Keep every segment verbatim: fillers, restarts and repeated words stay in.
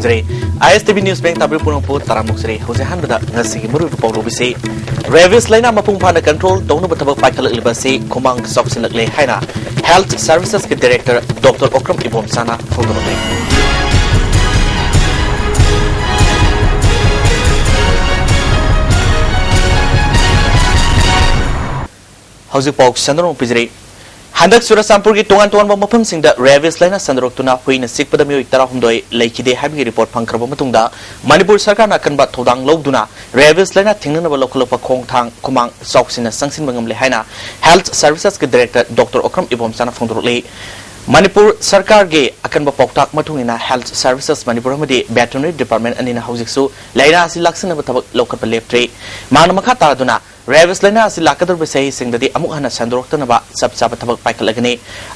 ꯖꯔꯦ꯫ ꯑꯥꯏ ꯑꯦꯁ T V news bank ꯇꯥꯕꯤꯔꯤꯕ ꯄꯨꯝꯅꯃꯛꯄꯨ ꯇꯔꯥꯝꯅ ꯑꯣꯛꯆꯔꯤ꯫ ꯍꯧꯖꯤꯛ ꯑꯍꯥꯟꯕꯗ ꯉꯁꯤꯒꯤ ꯃꯔꯨꯑꯣꯏꯕ ꯄꯥꯎ ꯂꯧꯕꯤꯁꯤ꯫ ꯔꯦꯕꯤꯁ ꯂꯥꯏꯅꯥ ꯃꯄꯨꯡ ꯐꯥꯅ ꯀꯟꯇ꯭ꯔꯣꯜ ꯇꯧꯅꯕ ꯊꯕꯛ ꯄꯥꯏꯈꯠꯂꯛꯂꯤꯕ ꯑꯁꯤ ꯈꯨꯃꯥꯡ ꯆꯥꯎꯁꯤꯜꯂꯛꯂꯦ ꯍꯥꯏꯅ ꯍꯦꯜꯊ ꯁꯔꯚꯤꯁꯦꯁꯀꯤ ꯗꯥꯏꯔꯦꯛꯇꯔ ꯗꯣꯛꯇꯔ ꯑꯣꯀ꯭ꯔꯝ ꯏꯕꯣꯝꯆꯥꯅ ꯐꯣꯡꯗꯣꯔꯛꯂꯤ꯫ ꯍꯧꯖꯤꯛ ꯄꯥꯎ ꯁꯟꯗꯣꯛꯅ ꯄꯤꯖꯔꯤ꯫ ꯍꯟꯗꯛ ꯆꯨꯔꯆꯥꯟꯄꯨꯔꯒꯤ ꯇꯣꯉꯥꯟ ꯇꯣꯉꯥꯟꯕ ꯃꯐꯝꯁꯤꯡꯗ ꯔꯦꯕꯤꯁ ꯂꯥꯏꯅꯥ ꯁꯟꯗꯣꯔꯛꯇꯨꯅ ꯍꯨꯏꯅ ꯆꯤꯛꯄꯗ ꯃꯤꯑꯣꯏ ꯇꯔꯥꯍꯨꯝꯗꯣꯏ ꯂꯩꯈꯤꯗꯦ ꯍꯥꯏꯕꯒꯤ ꯔꯤꯄꯣꯔꯠ ꯐꯪꯈ꯭ꯔꯕ ꯃꯇꯨꯡꯗ, ꯃꯅꯤꯄꯨꯔ ꯁꯔꯀꯥꯔꯅ ꯑꯀꯟꯕ ꯊꯧꯗꯥꯡ ꯂꯧꯗꯨꯅ ꯔꯦꯕꯤꯁ ꯂꯥꯏꯅꯥ ꯊꯤꯡꯅꯅꯕ ꯂꯧꯈꯠꯂꯛꯄ ꯈꯣꯡꯊꯥꯡ ꯈꯨꯃꯥꯡ ꯆꯥꯎꯁꯤꯟꯅ ꯆꯪꯁꯤꯟꯕ ꯉꯝꯂꯦ ꯍꯥꯏꯅ ꯍꯦꯜꯊ ꯁꯔꯚꯤꯁꯦꯁꯀꯤ ꯗꯥꯏꯔꯦꯛꯇꯔ ꯗꯣꯛꯇꯔ ꯑꯣꯀ꯭ꯔꯝ ꯏꯕꯣꯝꯆꯥꯅ ꯐꯣꯡꯗꯣꯔꯛꯂꯤ꯫ ꯃꯅꯤꯄꯨꯔ ꯁꯔꯀꯥꯔꯒꯤ ꯑꯀꯟꯕ ꯄꯥꯎꯇꯥꯛ ꯃꯇꯨꯡ ꯏꯟꯅ ꯍꯦꯜꯊ ꯁꯔꯚꯤꯁꯦꯁ ꯃꯅꯤꯄꯨꯔ ꯑꯃꯗꯤ ꯚꯦꯇꯔꯤꯅꯔꯤ ꯗꯤꯄꯥꯔꯠꯃꯦꯟ ꯑꯅꯤꯅ ꯍꯧꯖꯤꯛꯁꯨ ꯂꯥꯏꯅꯥ ꯑꯁꯤ ꯂꯥꯛꯁꯤꯟꯅꯕ ꯊꯕꯛ ꯂꯧꯈꯠꯄ ꯂꯦꯞꯇ꯭ꯔꯤ꯫ ꯃꯥꯅ ꯃꯈꯥ ꯇꯥꯗꯨꯅ, ꯔꯦꯕꯤꯁ ꯂꯥꯏꯅꯥ ꯑꯁꯤ ꯂꯥꯛꯀꯗꯧꯔꯤꯕ ꯆꯍꯤꯁꯤꯡꯗꯗꯤ ꯑꯃꯨꯛ ꯍꯟꯅ ꯁꯟꯗꯣꯔꯛꯇꯅꯕ ꯆꯞ ꯆꯥꯕ ꯊꯕꯛ ꯄꯥꯏꯈꯠꯂꯒꯅꯤ꯫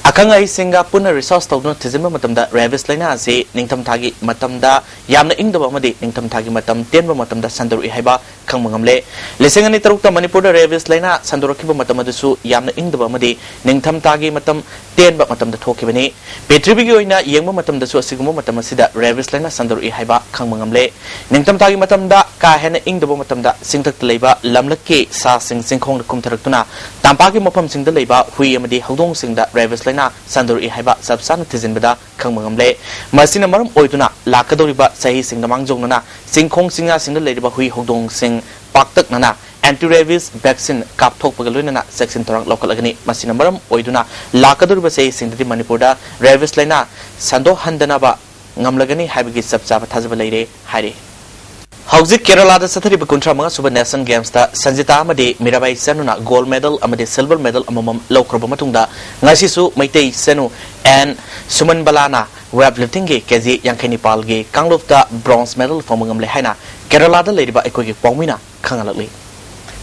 ꯑꯈꯪ ꯑꯍꯩꯁꯤꯡꯒ ꯄꯨꯟꯅ ꯔꯤꯁꯔꯆ ꯇꯧꯗꯨꯅ ꯊꯤꯖꯤꯟꯕ ꯃꯇꯝꯗ ꯔꯦꯕꯤꯁ ꯂꯥꯏꯅꯥ ꯑꯁꯤ ꯅꯤꯡꯊꯝꯊꯥꯒꯤ ꯃꯇꯝꯗ ꯌꯥꯝꯅ ꯏꯪꯗꯕ ꯑꯃꯗꯤ ꯅꯤꯡꯊꯝꯊꯥꯒꯤ ꯃꯇꯝ ꯇꯦꯟꯕ ꯃꯇꯝꯗ ꯁꯟꯗꯣꯔꯛꯏ ꯍꯥꯏꯕ ꯈꯪꯕ ꯉꯝꯂꯦ꯫ ꯂꯤꯁꯤꯡ ꯑꯅꯤ ꯇꯔꯨꯛꯇ ꯃꯅꯤꯄꯨꯔꯗ ꯔꯦꯕꯤꯁ ꯂꯥꯏꯅꯥ ꯁꯟꯗꯣꯔꯛꯈꯤꯕ ꯃꯇꯝ ꯑꯗꯨꯁꯨ ꯌꯥꯝꯅ ꯏꯪꯗꯕ ꯑꯃꯗꯤ ꯅꯤꯡꯊꯝꯊꯥꯒꯤ ꯃꯇꯝ ꯇꯦꯟꯕ ꯃꯇꯝꯗ ꯊꯣꯛꯈꯤꯕꯅꯤ꯫ ꯄ꯭ꯔꯤꯊꯤꯕꯤꯒꯤ ꯑꯣꯏꯅ ꯌꯦꯡꯕ ꯃꯇꯝꯗꯁꯨ ꯑꯁꯤꯒꯨꯝꯕ ꯃꯇꯝ ꯑꯁꯤꯗ ꯔꯦꯕꯤꯁ ꯂꯥꯏꯅꯥ ꯁꯟꯗꯣꯔꯛꯏ ꯍꯥꯏꯕ ꯈꯪꯕ ꯉꯝꯂꯦ꯫ ꯅꯤꯡꯊꯝꯊꯥꯒꯤ ꯃꯇꯝꯗ ꯀꯥ ꯍꯦꯟꯅ ꯏꯪꯗꯕ ꯃꯇꯝꯗ ꯆꯤꯡꯊꯛꯇ ꯂꯩꯕ ꯂꯝꯂꯛꯀꯤ ꯁꯥꯁꯤꯡ ꯆꯤꯡꯈꯣꯡꯗ ꯀꯨꯝꯊꯔꯛꯇꯨꯅ ꯇꯝꯄꯥꯛꯀꯤ ꯃꯐꯝꯁꯤꯡꯗ ꯂꯩꯕ ꯍꯨꯏ ꯑꯃꯗꯤ ꯍꯧꯗꯣꯡꯁꯤꯡꯗ ꯔꯦꯕꯤꯁ ꯂꯥꯏꯅꯥ ꯁꯟꯗꯣꯔꯛꯏ ꯍꯥꯏꯕ ꯆꯞ ꯆꯥꯅ ꯊꯤꯖꯤꯟꯕꯗ ꯈꯪꯕ ꯉꯝꯂꯦ꯫ ꯃꯁꯤꯅ ꯃꯔꯝ ꯑꯣꯏꯗꯨꯅ ꯂꯥꯛꯀꯗꯧꯔꯤꯕ ꯆꯍꯤꯁꯤꯡꯗ ꯃꯥꯡꯖꯧꯅꯅ ꯆꯤꯡꯈꯣꯡ ꯆꯤꯡꯌꯥꯁꯤꯡꯗ ꯂꯩꯔꯤꯕ ꯍꯨꯏ ꯍꯧꯗꯣꯡꯁꯤꯡ ꯄꯥꯛꯇꯛꯅꯅ ꯑꯦꯟꯇꯤ ꯔꯦꯕꯤꯁ ꯚꯦꯛꯁꯤꯟ ꯀꯥꯞꯊꯣꯛꯄꯒ ꯂꯣꯏꯅꯅ ꯆꯦꯛꯁꯤꯟ ꯊꯧꯔꯥꯡ ꯂꯧꯈꯠꯂꯒꯅꯤ꯫ ꯃꯁꯤꯅ ꯃꯔꯝ ꯑꯣꯏꯗꯨꯅ ꯂꯥꯛꯀꯗꯧꯔꯤꯕ ꯆꯍꯤꯁꯤꯡꯗꯗꯤ ꯃꯅꯤꯄꯨꯔꯗ ꯔꯦꯕꯤꯁ ꯂꯥꯏꯅꯥ ꯁꯟꯗꯣꯛꯍꯟꯗꯅꯕ ꯉꯝꯂꯒꯅꯤ ꯍꯥꯏꯕꯒꯤ ꯆꯞ ꯆꯥꯕ ꯊꯥꯖꯕ ꯂꯩꯔꯦ ꯍꯥꯏꯔꯤ꯫ ꯍꯧꯖꯤꯛ ꯀꯦꯔꯂꯥꯗ ꯆꯠꯊꯔꯤꯕ ꯀꯨꯟꯊ꯭ꯔꯥ ꯃꯉꯥ ꯁꯨꯕ ꯅꯦꯁꯅꯦꯜ ꯒꯦꯝꯁꯇ ꯁꯟꯖꯤꯇꯥ ꯑꯃꯗꯤ ꯃꯤꯔꯥꯕꯥꯏ ꯆꯅꯨꯅ ꯒꯣꯜꯗ ꯃꯦꯗꯜ ꯑꯃꯗꯤ ꯁꯤꯜꯚꯔ ꯃꯦꯗꯜ ꯑꯃꯃꯝ ꯂꯧꯈ꯭ꯔꯕ ꯃꯇꯨꯡꯗ, ꯉꯁꯤꯁꯨ ꯃꯩꯇꯩ ꯆꯅꯨ ꯑꯦꯟ ꯁꯨꯃꯟꯕꯂꯥꯅ ꯋꯦꯠ ꯂꯤꯐꯇꯤꯡꯒꯤ ꯀꯦꯖꯤ ꯌꯥꯡꯈꯩ ꯅꯤꯄꯥꯜꯒꯤ ꯀꯥꯡꯂꯨꯞꯇ ꯕ꯭ꯔꯣꯟꯖ ꯃꯦꯗꯜ ꯐꯪꯕ ꯉꯝꯂꯦ ꯍꯥꯏꯅ ꯀꯦꯔꯂꯥꯗ ꯂꯩꯔꯤꯕ ꯑꯩꯈꯣꯏꯒꯤ ꯄꯥꯎꯃꯤꯅ ꯈꯪꯍꯜꯂꯛꯂꯤ꯫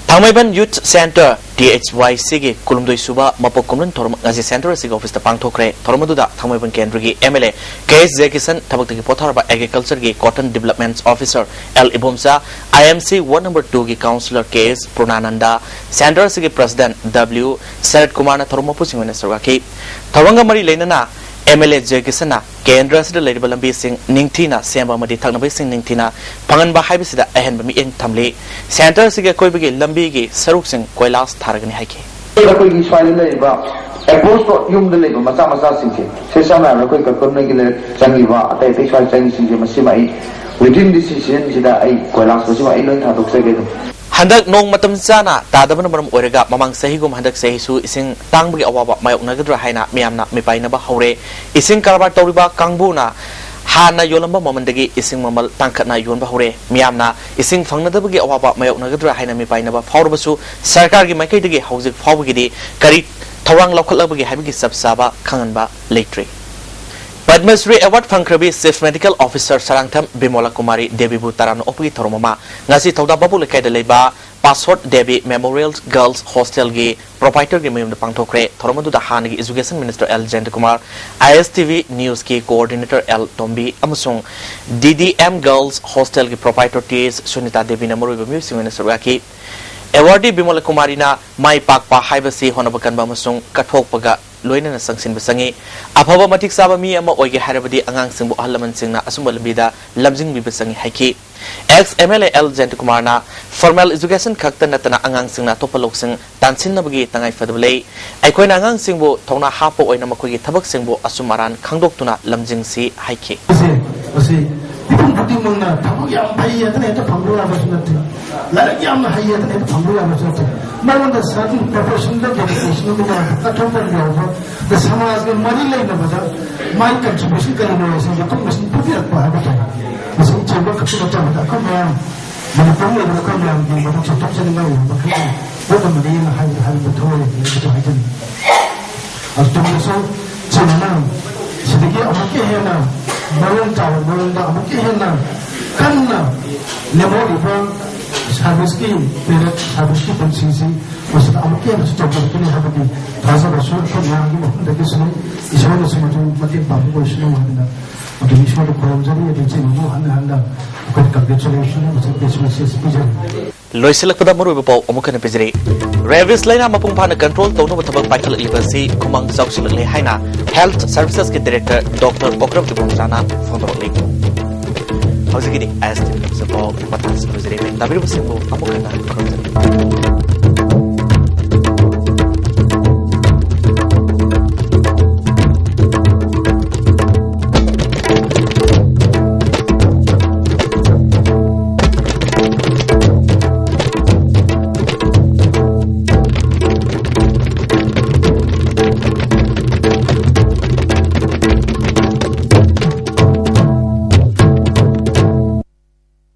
ꯊꯥꯡꯃꯩꯕꯟ ꯌꯨꯊ ꯁꯦꯟꯇꯔ, ꯇꯤ ꯑꯩꯆ ꯋꯥꯏ ꯁꯤꯒꯤ ꯀꯨꯟꯍꯨꯝꯗꯣꯏ ꯁꯨꯕ ꯃꯄꯣꯛ ꯀꯨꯝꯂꯣꯟ ꯊꯧꯔꯝ ꯉꯁꯤ ꯁꯦꯟꯇꯔ ꯑꯁꯤꯒꯤ ꯑꯣꯐꯤꯁꯇ ꯄꯥꯡꯊꯣꯛꯈ꯭ꯔꯦ꯫ ꯊꯧꯔꯝ ꯑꯗꯨꯗ ꯊꯥꯡꯃꯩꯕꯟ ꯀꯦꯟꯗ꯭ꯔꯒꯤ ꯑꯦꯝ ꯑꯦꯜ ꯑꯦ ꯀꯦ ꯑꯦꯁ ꯖꯌꯀꯤꯁꯟ, ꯊꯕꯛꯇꯒꯤ ꯄꯣꯊꯥꯔꯕ ꯑꯦꯒ꯭ꯔꯤꯀꯜꯆꯔꯒꯤ ꯀꯣꯇꯟ ꯗꯤꯕꯂꯞꯃꯦꯟꯠ ꯑꯣꯐꯤꯁꯔ ꯑꯦꯜ ꯏꯕꯣꯝꯆꯥ, ꯑꯥꯏ ꯑꯦꯝ ꯁꯤ ꯋꯥꯔꯗ ꯅꯝꯕꯔ ꯇꯨꯒꯤ ꯀꯥꯎꯟꯁꯤꯂꯔ ꯀꯦ ꯑꯦꯁ ꯄꯨꯔꯅꯥꯅꯟꯗ, ꯁꯦꯟꯇꯔ ꯑꯁꯤꯒꯤ ꯄ꯭ꯔꯁꯤꯗꯦꯟꯠ ꯗꯕ꯭ꯂꯤꯎ ꯁꯔꯠ ꯀꯨꯃꯥꯔꯅ ꯊꯧꯔꯝ ꯃꯄꯨꯁꯤꯡ ꯑꯣꯏꯅ ꯁꯔꯨꯛ ꯌꯥꯈꯤ꯫ ꯊꯧꯔꯝꯒ ꯃꯔꯤ ꯂꯩꯅꯅ ꯑꯦꯝ ꯑꯦꯜ ꯑꯦ ꯖꯌꯀꯤꯁꯟꯅ ꯀꯦꯟꯗ꯭ꯔ ꯑꯁꯤꯗ ꯂꯩꯔꯤꯕ ꯂꯝꯕꯤꯁꯤꯡ ꯅꯤꯡꯊꯤꯅ ꯁꯦꯝꯕ ꯑꯃꯗꯤ ꯊꯛꯅꯕ ꯏꯁꯤꯡ ꯅꯤꯡꯊꯤꯅ ꯐꯪꯍꯟꯕ ꯍꯥꯏꯕꯁꯤꯗ ꯑꯍꯦꯟꯕ ꯃꯤꯠꯌꯦꯡ ꯊꯝꯂꯤ꯫ ꯁꯦꯟꯇꯔ ꯑꯁꯤꯒꯤ ꯑꯀꯣꯏꯕꯒꯤ ꯂꯝꯕꯤꯒꯤ ꯁꯔꯨꯛꯁꯤꯡ ꯀꯣꯏꯂꯥꯁ ꯊꯥꯔꯒꯅꯤ ꯍꯥꯏꯈꯤ꯫ ꯑꯩꯈꯣꯏꯒꯤ ꯁ꯭ꯋꯥꯏꯗ ꯂꯩꯔꯤꯕ ꯑꯦꯄ꯭ꯔꯣꯁꯇꯣ ꯌꯨꯝꯗ ꯂꯩꯕ ꯃꯆꯥ ꯃꯆꯥꯁꯤꯡꯁꯦ, ꯁꯦ ꯁꯝꯅ ꯍꯥꯏꯔꯕꯗ ꯑꯩꯈꯣꯏ ꯀꯛꯀꯝꯅꯒꯤ ꯂꯩꯔꯛ ꯆꯪꯉꯤꯕ ꯑꯇꯩ ꯑꯇꯩ ꯁ꯭ꯋꯥꯏꯗ ꯆꯪꯉꯤꯁꯤꯡꯁꯦ, ꯃꯁꯤꯃ ꯑꯩ within this seasonꯁꯤꯗ ꯑꯩ ꯀꯣꯏꯂꯥꯁ ꯃꯁꯤꯃ ꯑꯩ ꯂꯣꯏ ꯊꯥꯗꯣꯛꯆꯒꯦ ꯑꯗꯨꯝ꯫ ꯍꯟꯗꯛ ꯅꯣꯡ ꯃꯇꯝ ꯆꯥꯅ ꯇꯥꯗꯕꯅ ꯃꯔꯝ ꯑꯣꯏꯔꯒ ꯃꯃꯥꯡ ꯆꯍꯤꯒꯨꯝ ꯍꯟꯗꯛ ꯆꯍꯤꯁꯨ ꯏꯁꯤꯡ ꯇꯥꯡꯕꯒꯤ ꯑꯋꯥꯕ ꯃꯥꯌꯣꯛꯅꯒꯗ꯭ꯔꯥ ꯍꯥꯏꯅ ꯃꯤꯌꯥꯝꯅ ꯃꯤꯄꯥꯏꯅꯕ ꯍꯧꯔꯦ꯫ ꯏꯁꯤꯡ ꯀꯔꯕꯥꯔ ꯇꯧꯔꯤꯕ ꯀꯥꯡꯕꯨꯅ ꯍꯥꯟꯅ ꯌꯣꯜꯂꯝꯕ ꯃꯃꯜꯗꯒꯤ ꯏꯁꯤꯡ ꯃꯃꯜ ꯇꯥꯡꯈꯠꯅ ꯌꯣꯟꯕ ꯍꯧꯔꯦ꯫ ꯃꯤꯌꯥꯝꯅ ꯏꯁꯤꯡ ꯐꯪꯅꯗꯕꯒꯤ ꯑꯋꯥꯕ ꯃꯥꯌꯣꯛꯅꯒꯗ꯭ꯔꯥ ꯍꯥꯏꯅ ꯃꯤꯄꯥꯏꯅꯕ ꯐꯥꯎꯔꯕꯁꯨ, ꯁꯔꯀꯥꯔꯒꯤ ꯃꯥꯏꯀꯩꯗꯒꯤ ꯍꯧꯖꯤꯛ ꯐꯥꯎꯕꯒꯤꯗꯤ ꯀꯔꯤ ꯊꯧꯔꯥꯡ ꯂꯧꯈꯠꯂꯕꯒꯦ ꯍꯥꯏꯕꯒꯤ ꯆꯞ ꯆꯥꯕ ꯈꯪꯍꯟꯕ ꯂꯩꯇ꯭ꯔꯤ꯫ ꯄꯗꯃ ꯁ꯭ꯔꯤ ꯑꯦꯋꯥꯔꯗ ꯐꯪꯈ꯭ꯔꯕꯤ chief medical officer Sarangthem Bimola Kumari ꯗꯦꯕꯤꯕꯨ ꯇꯔꯥꯝꯅ ꯑꯣꯛꯄꯒꯤ ꯊꯧꯔꯝ ꯑꯃ ꯉꯁꯤ ꯊꯧꯗꯥ ꯚꯥꯕꯣꯛ ꯂꯩꯀꯥꯏꯗ ꯂꯩꯕ ꯄꯥꯁꯣꯠ ꯗꯦꯕꯤ ꯃꯦꯃꯣꯔꯤꯌꯦꯜ ꯒꯔꯜꯁ ꯍꯣꯁꯇꯦꯜꯒꯤ ꯄ꯭ꯔꯣꯄꯥꯏꯇꯔꯒꯤ ꯃꯌꯨꯝꯗ ꯄꯥꯡꯊꯣꯛꯈ꯭ꯔꯦ꯫ ꯊꯧꯔꯝ ꯑꯗꯨꯗ ꯍꯥꯟꯅꯒꯤ ꯏꯖꯨꯀꯦꯁꯟ ꯃꯤꯅꯤꯁꯇꯔ ꯑꯦꯜ ꯖꯌꯟꯇꯀꯨꯃꯥꯔ, ꯑꯥꯏ ꯑꯦꯁ ꯇꯤ ꯚꯤ ꯅ꯭ꯌꯨꯁꯀꯤ ꯀꯣꯑꯣꯔꯗꯤꯅꯦꯇꯔ ꯑꯦꯜ ꯇꯣꯝꯕꯤ ꯑꯃꯁꯨꯡ ꯗꯤ ꯗꯤ ꯑꯦꯝ ꯒꯔꯜꯁ ꯍꯣꯁꯇꯦꯜꯒꯤ ꯄ꯭ꯔꯣꯄꯥꯏꯇꯔ ꯇꯤ ꯑꯦꯁ ꯁꯨꯅꯤꯇꯥ ꯗꯦꯕꯤꯅ ꯃꯔꯨꯑꯣꯏꯕ ꯃꯤꯑꯣꯏꯁꯤꯡ ꯑꯣꯏꯅ ꯁꯔꯨꯛ ꯌꯥꯈꯤ꯫ ꯑꯦꯋꯥꯔꯗꯤ ꯕꯤꯃꯣꯂꯥ ꯀꯨꯃꯥꯔꯤꯅ ꯃꯥꯏ ꯄꯥꯛꯄ ꯍꯥꯏꯕꯁꯤ ꯍꯣꯠꯅꯕ ꯀꯟꯕ ꯑꯃꯁꯨꯡ ꯀꯠꯊꯣꯛꯄꯒ ꯂꯣꯏꯅꯅ ꯆꯪꯁꯤꯟꯕ ꯆꯪꯏ꯫ ꯑꯐꯕ ꯃꯇꯤꯛ ꯆꯥꯕ ꯃꯤ ꯑꯃ ꯑꯣꯏꯒꯦ ꯍꯥꯏꯔꯕꯗꯤ ꯑꯉꯥꯡꯁꯤꯡꯕꯨ ꯑꯍꯜ ꯂꯃꯟꯁꯤꯡꯅ ꯑꯆꯨꯝꯕ ꯂꯝꯕꯤꯗ ꯂꯝꯖꯤꯡꯕꯤꯕ ꯆꯪꯏ ꯍꯥꯏꯈꯤ꯫ Ex M L A L ꯖꯌꯟꯇꯀꯨꯃꯥꯔꯅ ꯐꯣꯔꯃꯦꯜ ꯏꯖꯨꯀꯦꯁꯟ ꯈꯛꯇ ꯅꯠꯇꯅ ꯑꯉꯥꯡꯁꯤꯡꯅ ꯑꯇꯣꯞꯄ ꯂꯧꯁꯤꯡ ꯇꯥꯟꯁꯤꯟꯅꯕꯒꯤ ꯇꯉꯥꯏꯐꯗꯕ ꯂꯩ꯫ ꯑꯩꯈꯣꯏꯅ ꯑꯉꯥꯡꯁꯤꯡꯕꯨ ꯊꯧꯅꯥ ꯍꯥꯞꯄ ꯑꯣꯏꯅ ꯃꯈꯣꯏꯒꯤ ꯊꯕꯛꯁꯤꯡꯕꯨ ꯑꯆꯨꯝ ꯑꯔꯥꯟ ꯈꯪꯗꯣꯛꯇꯨꯅ ꯂꯝꯖꯤꯡꯁꯤ ꯍꯥꯏꯈꯤ꯫ ꯑꯁꯤ, ꯑꯁꯤ ꯃꯤꯄꯨꯝ ꯈꯨꯗꯤꯡꯃꯛꯅ ꯊꯕꯛ ꯌꯥꯝ ꯐꯩ ꯍꯥꯏꯗꯅ ꯍꯦꯛꯇ ꯐꯪꯕ ꯌꯥꯕꯁꯨ ꯅꯠꯇꯦ꯫ ꯂꯥꯏꯔꯤꯛ ꯌꯥꯝꯅ ꯍꯩ ꯍꯥꯏꯗꯅ ꯍꯦꯛꯇ ꯐꯪꯕ ꯌꯥꯕꯁꯨ ꯅꯠꯇꯦ꯫ ꯃꯉꯣꯟꯗ certain professionꯗ dedication ꯑꯃ ꯌꯥꯎꯕ, ꯀꯠꯊꯣꯛꯄ ꯌꯥꯎꯕ, ꯑꯗ ꯁꯃꯥꯖꯒ ꯃꯔꯤ ꯂꯩꯅꯕꯗ ꯃꯥꯒꯤ contribution ꯀꯔꯤꯅꯣ ꯍꯥꯏꯁꯦ ꯃꯇꯨꯡ ꯃꯁꯤꯡ ꯄꯨꯕꯤꯔꯛꯄ ꯍꯥꯏꯕ ꯇꯥꯔꯦ꯫ ꯃꯁꯤ ꯏꯆꯦꯜꯃꯛ ꯈꯛꯇ ꯅꯠꯇꯕꯗ ꯑꯩꯈꯣꯏ ꯃꯌꯥꯝ ꯃꯅꯤꯄꯨꯔ ꯂꯩꯕ ꯑꯩꯈꯣꯏ ꯃꯌꯥꯝꯒꯤ ꯃꯗꯨ ꯆꯦꯟꯊꯣꯛꯆꯅꯤꯡꯉꯥꯏ ꯑꯣꯏꯕ ꯃꯈꯩꯒꯤ ꯄꯣꯠ ꯑꯃꯅꯤ ꯍꯥꯏꯅ ꯍꯥꯏꯕ ꯊꯣꯛꯑꯦ ꯍꯥꯏꯕꯗꯨ ꯍꯥꯏꯖꯅꯤꯡꯉꯤ꯫ ꯑꯗꯨ ꯇꯨꯡꯗꯁꯨ ꯏꯆꯤꯟ ꯏꯅꯥꯎ ꯁꯤꯗꯒꯤ ꯑꯃꯨꯛꯀ ꯍꯦꯟꯅ ꯃꯑꯣꯡ ꯇꯥꯕ ꯃꯑꯣꯡꯗ ꯑꯃꯨꯛꯀ ꯍꯦꯟꯅ ꯀꯟꯅ ꯂꯦꯝꯍꯧꯔꯤꯕ serviceꯀꯤ period, serviceꯀꯤ ꯄꯨꯟꯁꯤꯁꯤ ꯃꯁꯤꯗ ꯑꯃꯨꯛꯀ ꯍꯦꯟꯅꯁꯨ ꯇꯧꯖꯔꯛꯀꯅꯤ ꯍꯥꯏꯕꯒꯤ ꯊꯥꯖꯕꯁꯨ ꯑꯩꯈꯣꯏ ꯃꯌꯥꯝꯒꯤ ꯃꯐꯝꯗꯒꯤꯁꯨ ꯂꯩ꯫ ꯏꯁꯣꯔꯅꯁꯨ ꯃꯗꯨ ꯃꯇꯦꯡ ꯄꯥꯡꯕꯤꯕ ꯑꯣꯏꯁꯅꯨ ꯍꯥꯏꯗꯅ ꯑꯗꯨ ꯏꯁꯣꯔꯗ ꯈꯨꯔꯨꯝꯖꯔꯤ꯫ ꯑꯗꯨ ꯏꯆꯤꯟ ꯏꯅꯥꯎ ꯍꯟꯅ ꯍꯟꯅ ꯑꯩꯈꯣꯏ congratulation ꯑꯃꯁꯨꯡ best wishes ꯄꯤꯖꯔꯤ꯫ ꯂꯣꯏꯁꯤꯜꯂꯛꯄꯗ ꯃꯔꯨꯑꯣꯏꯕ ꯄꯥꯎ ꯑꯃꯨꯛ ꯍꯟꯅ ꯄꯤꯖꯔꯤ꯫ ꯔꯦꯕꯤꯁ ꯂꯥꯏꯅꯥ ꯃꯄꯨꯡ ꯐꯥꯅ ꯀꯟꯇ꯭ꯔꯣꯜ ꯇꯧꯅꯕ ꯊꯕꯛ ꯄꯥꯏꯈꯠꯂꯛꯂꯤꯕ ꯑꯁꯤ ꯈꯨꯃꯥꯡ ꯆꯥꯎꯁꯤꯜꯂꯛꯂꯦ ꯍꯥꯏꯅ ꯍꯦꯜꯊ ꯁꯔꯚꯤꯁꯦꯁꯀꯤ ꯗꯤꯔꯦꯛꯇꯔ ꯗꯣꯛꯇꯔ ꯑꯣꯀ꯭ꯔꯝ ꯏꯕꯣꯝꯆꯥꯅ ꯐꯣꯡꯗꯣꯔꯛꯂꯤ꯫ ꯍꯧꯖꯤꯛꯀꯤꯗꯤ ꯑꯥꯏ ꯑꯦꯁ ꯇꯤ ꯄꯥꯎ ꯃꯇꯥꯡꯁꯤꯗ ꯂꯣꯏꯖꯔꯦ꯫ ꯇꯥꯕꯤꯔꯤꯕꯁꯤꯡꯕꯨ ꯑꯃꯨꯛ ꯍꯟꯅ ꯈꯨꯔꯨꯝꯖꯔꯤ꯫